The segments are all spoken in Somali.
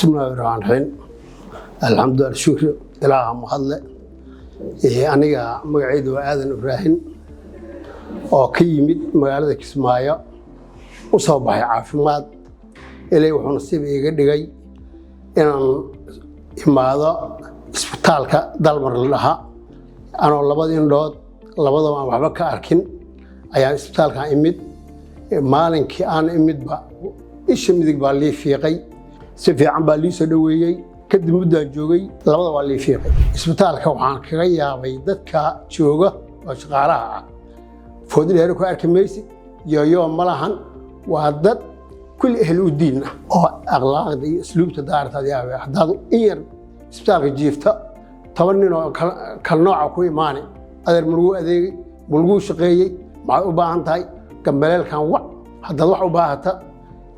Bismillahi raxmaan raxiim, alxamdulilah, shukri Ilaaha mahadle. Aniga magacaydu waa Aadan Ibraahin oo ka yimid magaalada Kismaayo, u soo baxay caafimaad. Ilay wuxuu nasiib iiga dhigay inaan imaado isbitaalka Dalmar la dhaha. Anoo labada indhood labadaba aan waxba ka arkin ayaan isbitaalkan imid. Maalinkii aan imidba isha midig baa lii fiiqay, si fiican baa lii soo dhoweeyey. Kadib muddaan joogay, labada waa lii fiiqay. Isbitaalka waxaan kaga yaabay dadka jooga oo shaqaalaha ah. Foodidheere ku arki maysid, yooyoo ma lahan. Waa dad kulli ehel u diin ah oo akhlaaqda iyo asluubta daartaad yaabay. Haddaad in yar isbitaalka jiifta, 10 nin oo kal nooca ku imaane: "Adeer, ma laguu adeegay? Ma laguu shaqeeyey? Maxaad u baahan tahay? Gambaleelkan wac haddaad wax u baahata."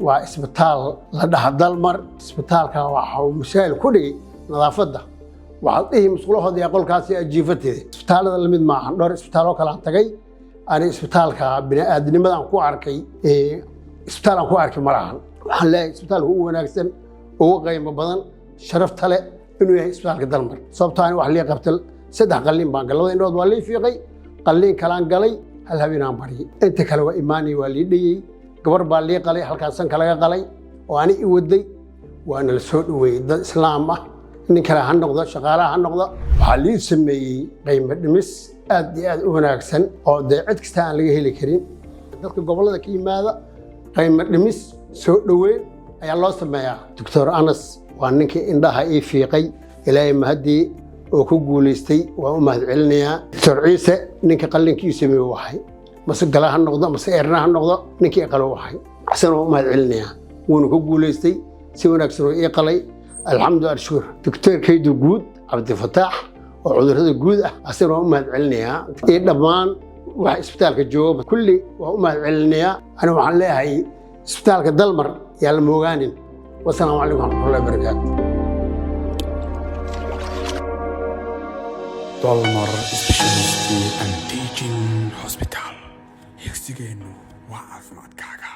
Waa isbitaal la dhaha Dalmar. Isbitaalkan waxa uu masaa'il ku dhigay nadaafadda. Waxaad dhihi musqulahooda iyo qolkaasi aad jiifateeda. Isbitaallada lamid maahan. Dhowr isbitaal oo kale aan tagay ani, isbitaalka bini'aadnimada aan ku arkay isbitaal aan ku arkay ma lahan. Waxaan leeyahay isbitaalka ugu wanaagsan, ugu qiimo badan, sharafta leh inuu yahay isbitaalka Dalmar, sababtoo ani wax lii qabta saddex qalliin baan galay. Labada indhood waa lii fiiqay, qalliin kalaan galay, hal habeenaan baryay. Inta kale waa imaanay, waa lii dhayey. Gabar baa lii qalay, halkaas sanka laga qalay oo ani i waday, waana la soo dhoweeyey. Dad islaam ah, nin kale ha noqdo, shaqaalaha ha noqdo, waxaa lii sameeyey qiimo dhimis aad iyo aad u wanaagsan oo dee cid kasta aan laga heli karin. Dadka gobollada ka yimaada qiimo dhimis, soo dhoweyn ayaa loo sameeyaa. Doctor Anas waa ninkii indhaha ii fiiqay. Ilaahay mahaddii oo ku guulaystay, waan u mahad celinayaa. Doctor Ciise, ninka qallinkii sameeye wahay, mase gala ha noqdo mase eerna ha noqdo, ninkii i qalo wahay, isana waan u mahad celinayaa. Wuuna ku guulaystay, si wanaagsan oo ii qalay, alxamdu shukur. Doctorkaydu guud Cabdifataax oo cudurrada guud ah, asagana waan u mahad celinayaa. Iyo dhammaan waxa isbitaalka jooga kulli waan u mahad celinayaa. Aniga waxaan leeyahay isbitaalka Dalmar yaa la moogaanin. Wasalaamu calaykum waraxmatullahi wabarakaatu. Dalmar Specialist and Teaching Hospital. Higsigeennu waa caafimaadkaaga.